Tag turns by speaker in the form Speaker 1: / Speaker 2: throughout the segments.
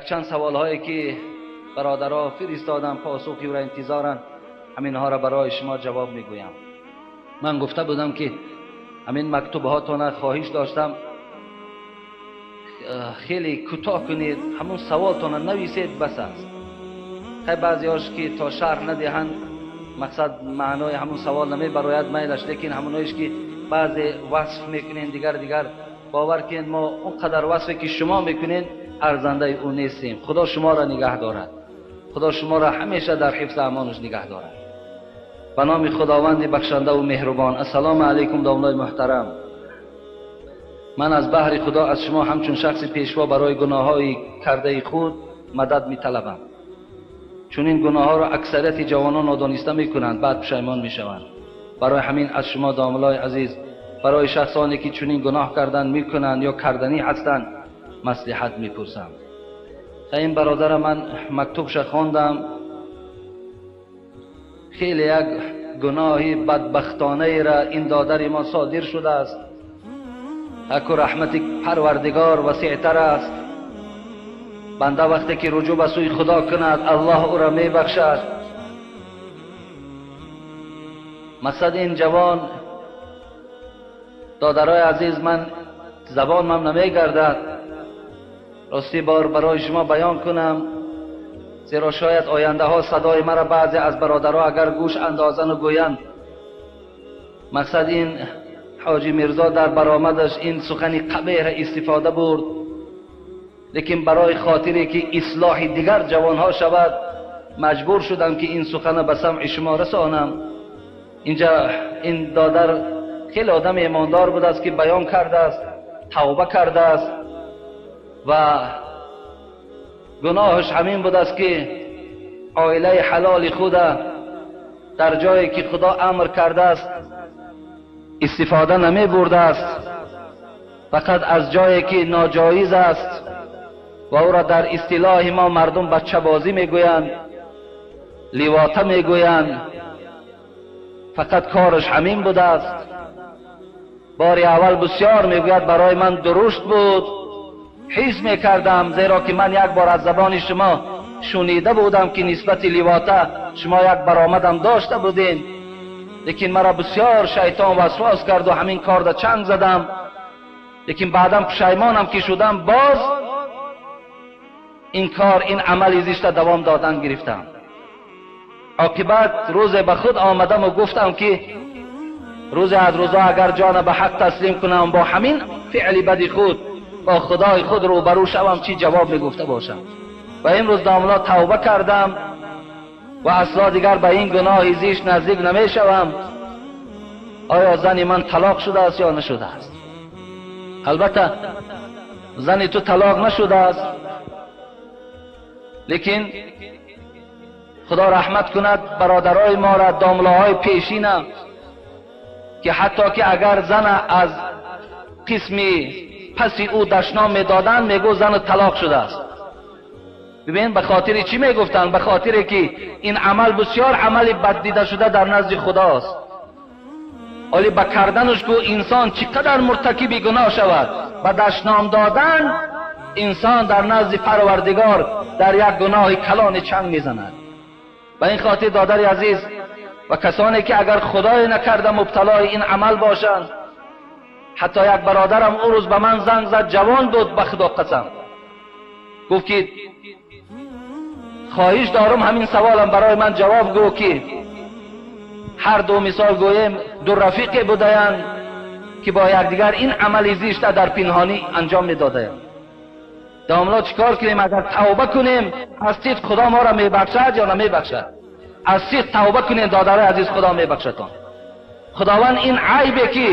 Speaker 1: Чанд саволҳое ки бародаро фиристодам, посухи ӯро интизоранд, ҳаминҳоро барои шумо ҷавоб мегӯям. Ман гуфта будам ки ҳамин мактубҳотона хоҳиш доштам хеле кӯтоҳ кунед, ҳамун саволтона нависед, бас аст. Хай баъзеҳош ки то шарҳ надиҳанд, мақсад маънои ҳамун савол намебарояд, майлаш, лекин ҳамуноиш ки баъзе васф мекунен, дигар дигар, бовар кунед, мо он қадар васфе ки шумо мекунед арзандаи ӯ нестем. Худо шуморо нигаҳ дорад, Худо шуморо ҳамеша дар ҳифзи амонаш нигаҳ дорад. Ба номи Худованди бахшандаву меҳрубон. Ассалому алайкум, домлои муҳтарам. Ман аз баҳри Худо аз шумо ҳамчун шахси пешво барои гуноҳҳои кардаи худ мадад металабам. Чунин гуноҳҳоро аксарияти ҷавонон нодониста мекунанд, баъд пушаймон мешаванд. Барои ҳамин аз шумо, домлои азиз, барои шахсоне ки чунин гуноҳ кардан мекунанд ё карданӣ ҳастанд, маслиҳат мепурсам. Ин бародара ман мактубша хондам, хеле як гуноҳи бадбахтонаеро ин додари мо содир шудааст. Аку раҳмати Парвардигор васеътар аст. Банда вақте ки руҷӯъ ба сӯи Худо кунад, Аллоҳ ӯро мебахшад. Мақсад ин ҷавон, додарои азиз, ман забонам намегардад рости бор барои шумо баён кунам, зеро шояд ояндаҳо садои маро баъзе аз бародаро агар гӯш андозану гӯянд, мақсад ин ҳоҷи Мирзо дар баромадаш ин сухани қабеҳра истифода бурд, лекин барои хотире ки ислоҳи дигар ҷавонҳо шавад, маҷбур шудам ки ин сухана ба самъи шумо расонам. Инҷа ин додар хеле одами имондор будааст ки баён кардааст, тавба кардааст ва гуноҳаш ҳамин будааст ки оилаи ҳалоли худа дар ҷое ки Худо амр кардааст истифода намебурдааст, фақат аз ҷое ки ноҷоиз аст ва ӯро дар истилоҳи мо мардум бачабозӣ мегӯянд, ливота мегӯянд, фақат кораш ҳамин будааст. Бори аввал бисёр мегӯяд барои ман дурушт буд, ҳис мекардам, зеро ки ман як бор аз забони шумо шунида будам ки нисбати ливота шумо як баромадам дошта будем, лекин маро бисёр шайтон васвас карду ҳамин корда чанг задам, лекин баъдан пушаймонам ки шудам, боз ин кор, ин амали зишта давом додан гирифтам. Оқибат рӯзе ба худ омадаму гуфтам ки рӯзе аз рӯзо агар ҷона ба ҳақ таслим кунам, бо ҳамин феъли бади худ бо Худои худ рӯбарӯ шавам, чӣ ҷавоб мегуфта бошам? Ва имрӯз домло тавба кардам ва асло дигар ба ин гуноҳи зишт наздик намешавам. Оё зани ман талоқ шудааст ё нашудааст? Албатта зани ту талоқ нашудааст, лекин Худо раҳмат кунад бародарои моро, домлоҳои пешина, ки ҳатто ки агар зана аз қисми паси ӯ дашном медоданд, мегӯ зану талоқ шудааст. Бибин, ба хотири чӣ мегуфтанд? Ба хотире ки ин амал бисёр амали баддида шуда дар назди Худост. Оли ба карданаш ку инсон чӣ қадар муртакиби гуноҳ шавад, ба дашном додан инсон дар назди Парвардигор дар як гуноҳи калони чанг мезанад. Ба ин хотир, додари азиз, ва касоне ки агар Худое накарда мубталои ин амал бошанд, ҳатто як бародарам он рӯз ба ман занг зад, ҷавон буд, ба Худо қасам, гуфт ки хоҳиш дорам ҳамин саволам барои ман ҷавоб гӯ, ки ҳар ду мисол гӯем ду рафиқе будаянд ки бо якдигар ин амали зишта дар пинҳонӣ анҷом медодаянд. Домло чӣ кор кунем? Агар тавба кунем, аз сидқ Худо моро мебахшад ё намебахшад? Аз сидқ тавба кунем, додарои азиз, Худо мебахшадтон. Худованд ин айбе ки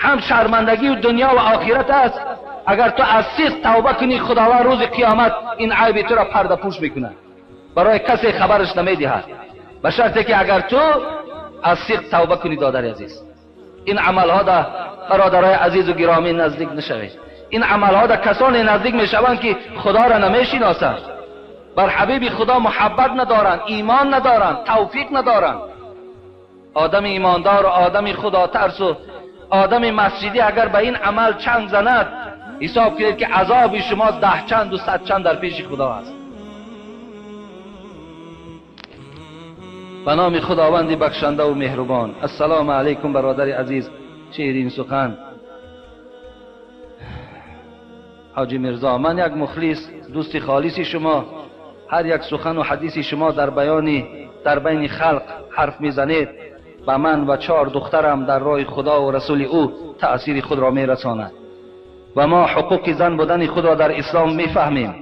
Speaker 1: ҳам шармандагии дунё ва охират аст, агар ту аз сидқ тавба кунӣ, Худованд рӯзи қиёмат ин айби туро пардапӯш мекунад, барои касе хабараш намедиҳад, ба шарте ки агар ту аз сидқ тавба кунӣ. Додари азиз, ин амалҳо да бародарои азизу гиромӣ наздик нашавед. Ин амалҳо да касоне наздик мешаванд ки Худоро намешиносанд, бар ҳабиби Худо муҳаббат надоранд, имон надоранд, тавфиқ надоранд. Одами имондору одами худотарсу آدم مسجدی اگر به این عمل چنگ زند، حساب کنید که عذاب شما 10 چند و 100 چند در پیش خدا است. به نام خداوند بخشنده و مهربان. السلام علیکم برادر عزیز شیرین سخن حاجی میرزا. من یک مخلص دوست خالص شما، هر یک سخن و حدیث شما در بیان در بین خلق حرف میزنید به من و 4 دخترم در راه خدا و رسول او تأثیر خود را میرساند و ما حقوق زن بودن خود را در اسلام میفهمیم.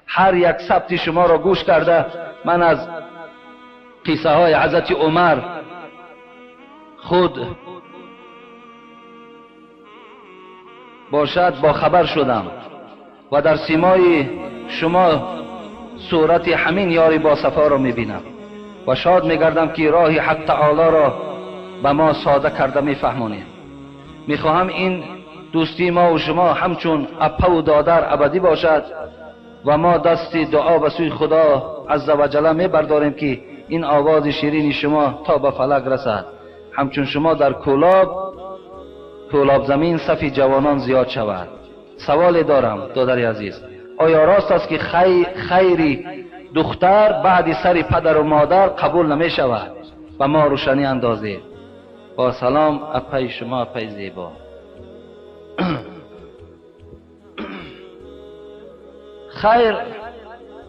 Speaker 1: هر یک ثبت شما را گوش کرده من از قصه های حضرت عمر خود باشد با خبر شدم و در سیمای شما صورت همین یاری با صفا را میبینم و شاد میگردم که راه حق تعالی را به ما ساده کرده میفهمانید. میخواهم این دوستی ما و شما همچون اپه و دادر ابدی باشد و ما دست دعا به سوی خدا عزوجل میبرداریم که این آواز شیرین شما تا به فلک رسد. همچون شما در کولاب زمین صف جوانان زیاد شود. سوال دارم دادر عزیز، آیا راست است که خیری دختر بعد سر پدر و مادر قبول نمی شود؟ و ما روشنی اندازید. با سلام اپای شما اپای زیبا. خیر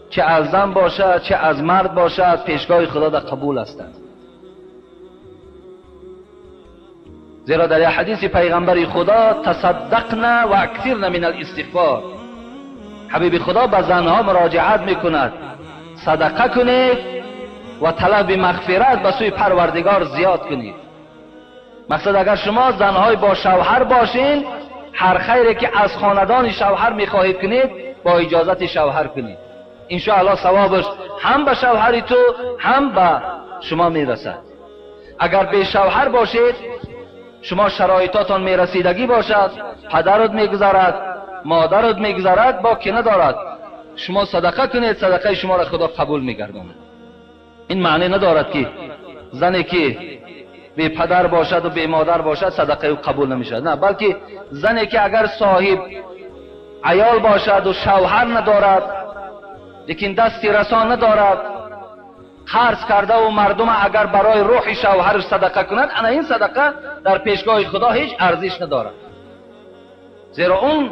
Speaker 1: چه از زن باشد چه از مرد باشد پیشگاه خدا در قبول هستند. زیرا در حدیث پیغمبر خدا تصدقنا و اکثرنا من الاستغفار، حبیب خدا به زنها مراجعت میکند صدقه کنید و طلب مغفرت به سوی پروردگار زیاد کنید. مقصد اگر شما زنهای با شوهر باشین، هر خیری که از خاندان شوهر میخواهید کنید با اجازت شوهر کنید، انشاءالله ثوابش هم به شوهر تو هم به شما میرسد. اگر به شوهر باشید، شما شرایطاتان میرسیدگی باشد، پدرت میگذرد، مادرت میگذرد، با که ندارد، شما صدقه کنید، صدقه شما را خدا قبول میگرداند. این معنی ندارد که زنی که بی پدر باشد و بی مادر باشد صدقه او قبول نمیشد، نه، بلکه زنی که اگر صاحب عیال باشد و شوهر ندارد، لیکن دستی رسان ندارد، قرض کرده و مردم اگر برای روح شوهرش صدقه کند، انا این صدقه در پیشگاه خدا هیچ ارزش ندارد. زیرا اون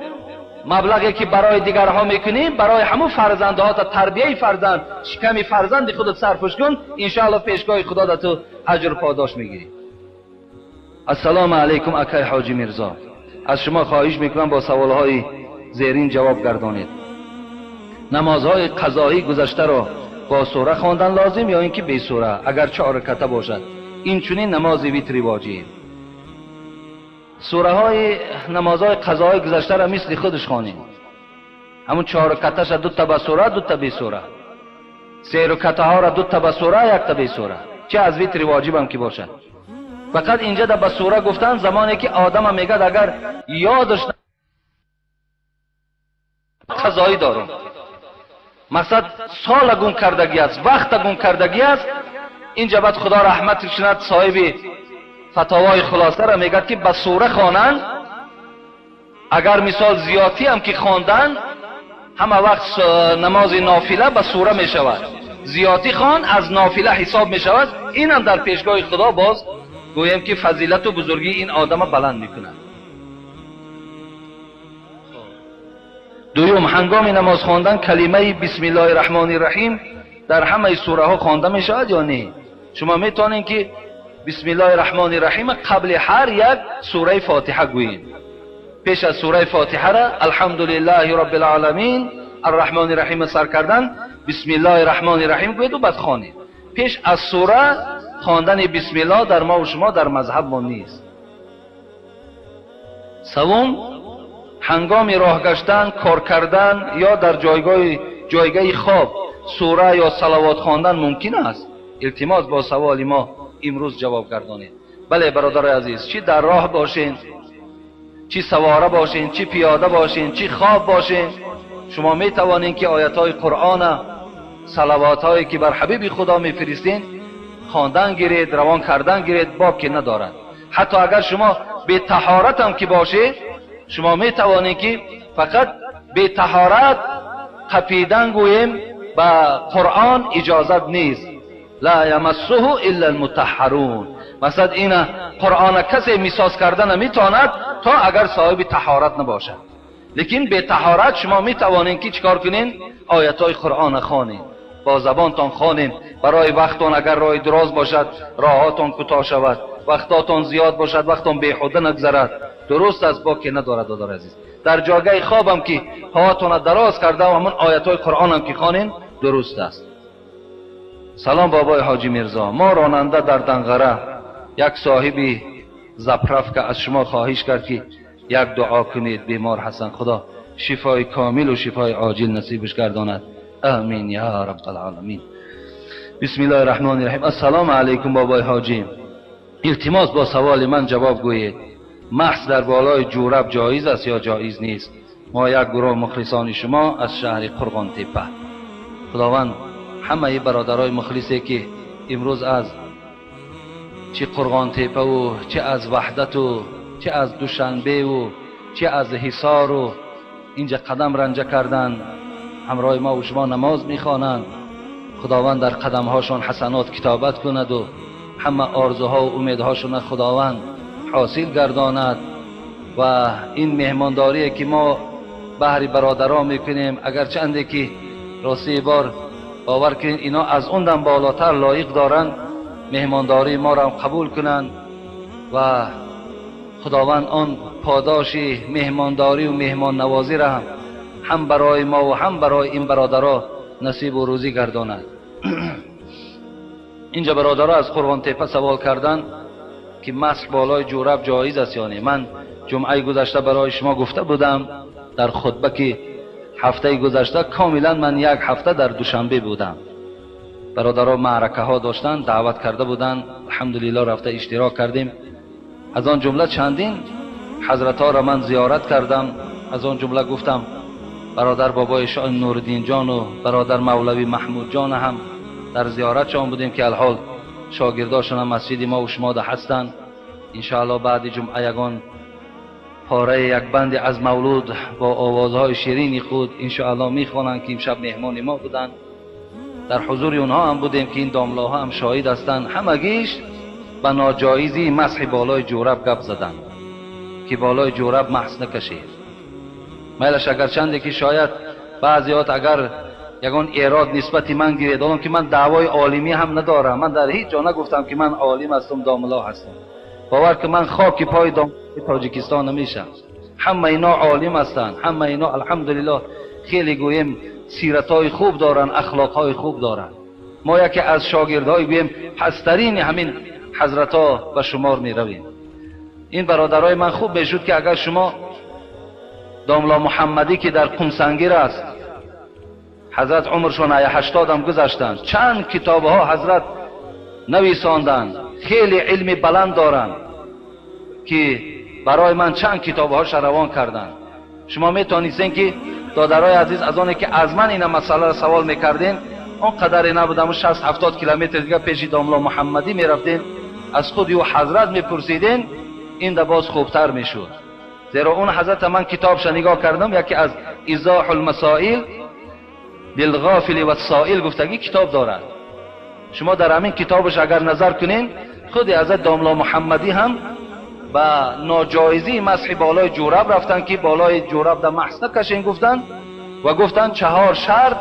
Speaker 1: مبلغی که برای دیگرها میکنی برای همون فرزندها تا تربیه فرزند، شکم فرزند خودت صرفش کن، انشاءالله پیشگاه خدا در تو اجر پاداش میگیری. السلام علیکم اکای حاجی میرزا، از شما خواهش میکنم با سوالهای زیرین جواب گردانید. نمازهای قضایی گذشته را با سوره خواندن لازم یا اینکه بی سوره اگر 4 رکعته باشد؟ این چنین نماز ویتری واجب. سوره های نمازهای قضایی گذشته را مثل خودش خوانیم، همون 4 رکعتش 2 تا به سوره 2 تا بی سوره، 3 رکعته ها را 2 تا به سوره 1 تا بی سوره، چه از ویتری واجب هم که باشد. فقط اینجا در به سوره گفتن زمانی که آدم میگه اگر یادش قضایی دارم، مقصد سال گم کردگی است، وقت گم کردگی است، اینجا بعد خدا رحمت کند صاحب فتاوای خلاصه را میگه که به سوره خوانند، اگر مثال زیادی هم که خواندن همه وقت نماز نافله به سوره می شود، زیادی خوان از نافله حساب می شود، این هم در پیشگاه خدا باز گویم که فضیلت و بزرگی این آدم بلند میکند. دوم، هنگام نماز خواندن کلمه بسم الله الرحمن الرحیم در همه سوره ها خوانده می شود یا نه؟ شما میتونین که بسم الله الرحمن الرحیم قبل هر یک سوره فاتحه گویین. پیش از سوره فاتحه را الحمدلله رب العالمین الرحمن الرحیم سر کردن بسم الله الرحمن الرحیم گویید و بعد خوانید. پیش از سوره خواندن بسم الله در ما و شما در مذهب ما نیست. سوم، هنگام راه گشتن، کار کردن یا در جایگاه خواب سوره یا صلوات خواندن ممکن است؟ التماس با سوال ما امروز جواب گردانید. بله برادر عزیز، چی در راه باشین، چی سواره باشین، چی پیاده باشین، چی خواب باشین، شما می توانین که آیت های قرآن، صلوات هایی که بر حبیب خدا می فرستین خواندن گیرید، روان کردن گیرید، باب که ندارد. حتی اگر شما به طهارت هم که باشه شما می توانید که فقط به طهارت قپیدن گوییم به قرآن اجازت نیست. لا یمسه الا المطهرون. مثلا این قرآن کسی میساز کرده نمیتواند تا اگر صاحب طهارت نباشد. لیکن به طهارت شما میتوانید که چیکار کنین؟ آیت‌های قرآن خوانین، با زبانتان خوانین. برای وقتان اگر راه دراز باشد راهاتان کوتاه شود، وقتاتان زیاد باشد وقتان بیهوده نگذرد. درست است، باکی ندارد دادار عزیز. در جاگه خوابم که پاهاتان دراز کرده و همون آیت‌های قرآن هم که خوانین درست است. سلام بابای حاجی میرزا، ما راننده در دنغره یک صاحبی زپرفک از شما خواهش کرد که یک دعا کنید بیمار حسن، خدا شفای کامل و شفای عاجل نصیبش گرداند. آمین یا رب العالمین. بسم الله الرحمن الرحیم. السلام علیکم بابای حاجی، التماس با سوال من جواب گویید. محض در بالای جورب جایز است یا جایز نیست؟ ما یک گروه مخلصان شما از شهر قرغان تپه. خداوند همه برادرای مخلصی که امروز از چه قرغان تپه و چه از وحدت و چه از دوشنبه و چه از حصار و اینجا قدم رنجه کردن، همراه ما و شما نماز میخوانند، خداوند در قدمهاشان حسنات کتابت کند و همه آرزوها و امیدهاشون خداوند حاصل گرداند. و این مهمانداری که ما بهر برادران میکنیم، اگر چنده که راستی بار باور کنین اینا از اون دم بالاتر لایق دارن مهمانداری ما را قبول کنند و خداوند آن پاداش مهمانداری و مهمان نوازی را هم برای ما و هم برای این برادرها نصیب و روزی گرداند. اینجا برادرها از قرغان تپه سوال کردن که مسح بالای جورب جایز است یا نه. من جمعه گذشته برای شما گفته بودم در خطبه که هفته گذشته کاملا من یک هفته در دوشنبه بودم. برادرها معرکه ها داشتن، دعوت کرده بودن، الحمدلله رفته اشتراک کردیم. از آن جمله چندین حضرت ها را من زیارت کردم. از آن جمله گفتم برادر بابای شاه نوردین جان و برادر مولوی محمود جان هم در زیارت شان بودیم که الحال شاگرداشون هم مسجد ما و شما ده هستند. انشاءالله بعد جمعه یگان پاره یک بند از مولود با آوازهای شیرین خود انشاءالله میخوانند که امشب مهمان ما بودند. در حضور اونها هم بودیم که این داملاها هم شاهد هستند. همگیش به ناجایزی مسح بالای جورب گپ زدند که بالای جورب محس نکشید. میلش اگر چنده که شاید بعضیات اگر یگان ایراد نسبت من گیرید، آنم که من دعوای عالمی هم ندارم، من در هیچ جا نگفتم که من عالم هستم داملا هستم. باور که من خاک پای داملای تاجیکستان نمیشم. همه اینا عالم هستند، همه اینا الحمدلله خیلی گوییم سیرت‌های خوب دارن، اخلاق‌های خوب دارن. ما یکی از شاگردهای گوییم پسترین همین حضرت‌ها به شمار می‌رویم. این برادرای من خوب میشد که اگر شما داملا محمدی که در قمسنگیر است، حضرت عمرشون 80 هم گذشتند، چند کتابها حضرت نویساندند، خیلی علم بلند دارند که برای من چند کتابها روان کردند. شما میتونیستین که دادرای عزیز از آنی که از من این مسئله را سوال میکردین آن قدری نبودم و 60-70 کیلومتر دیگه پیش داملا محمدی میرفتین، از خود او حضرت میپرسیدین، این ده باز خوبتر میشد. زیرا اون حضرت من کتابش نگاه کردم، یکی از ایضاح المسائل للغافل والسائل گفتگی کتاب دارد. شما در همین کتابش اگر نظر کنین، خود حضرت داملا محمدی هم با ناجایزی مسح بالای جورب رفتن که بالای جورب در محس نکشین گفتن و گفتن 4 شرط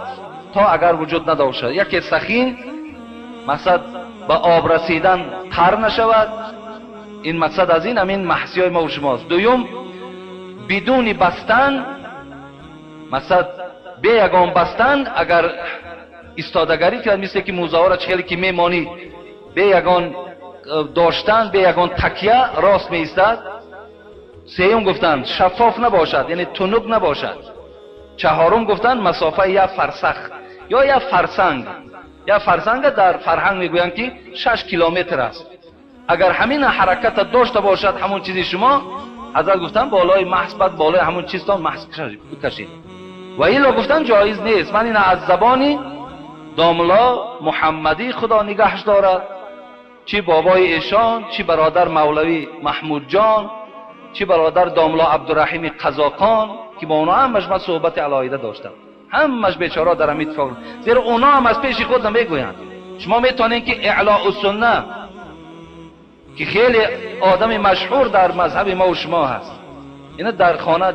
Speaker 1: تا اگر وجود نداشته. یکی سخین، مقصد با آب رسیدن تر نشود، این مقصد از این همین محسی های ما و شماست. دوم بدون بستن، مقصد بی یگان بستن، اگر ایستادگری کرد مثل که موزه ها را چه که میمانی بی یگان داشتن، به یگان تکیه راست می ایستد. سیوم گفتن شفاف نباشد، یعنی تنک نباشد. چهارم گفتن مسافه یک فرسخ یا یک فرسنگ. یک فرسنگ در فرهنگ میگویند که 6 کیلومتر است. اگر همین حرکت داشته باشد همون چیزی شما، حضرت گفتن بالای محض بعد بالای همون چیزتان محض بکشید. و ایلا گفتن جایز نیست. من این از زبانی داملا محمدی خدا نگهش دارد، چی بابای ایشان، چی برادر مولوی محمود جان، Чӣ бародар домла Абдураҳими Қазоқон, ки бо онҳо ҳамаш ман суҳбати алоҳида доштам, ҳамаш бечора дар ҳамин иттифоқ, зеро онҳо ҳам аз пеши худ намегӯянд. Шумо метавонед, ки Эълоу Сунна, ки хеле одами машҳур дар мазҳаби мо ва шумо ҳаст, ина дар хона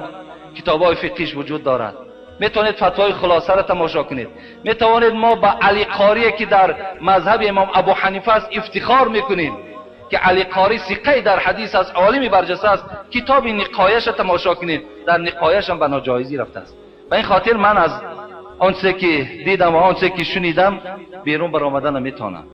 Speaker 1: китобҳои фиқҳиш вуҷуд дорад, метавонед фатвои хулосаро тамошо кунед. Метавонед, мо ба Али Қорие, ки дар мазҳаби имом Абу Ҳанифа аст, ифтихор мекунем, ки Али Қори сиқае дар ҳадис аст, олими барҷаста аст. Китоби Ниқояшро тамошо кунед, дар Ниқояшам ба ноҷоизӣ рафтааст. Ба ин хотир ман аз он чизе ки дидам ва он чизе ки шунидам берун баромада наметавонам.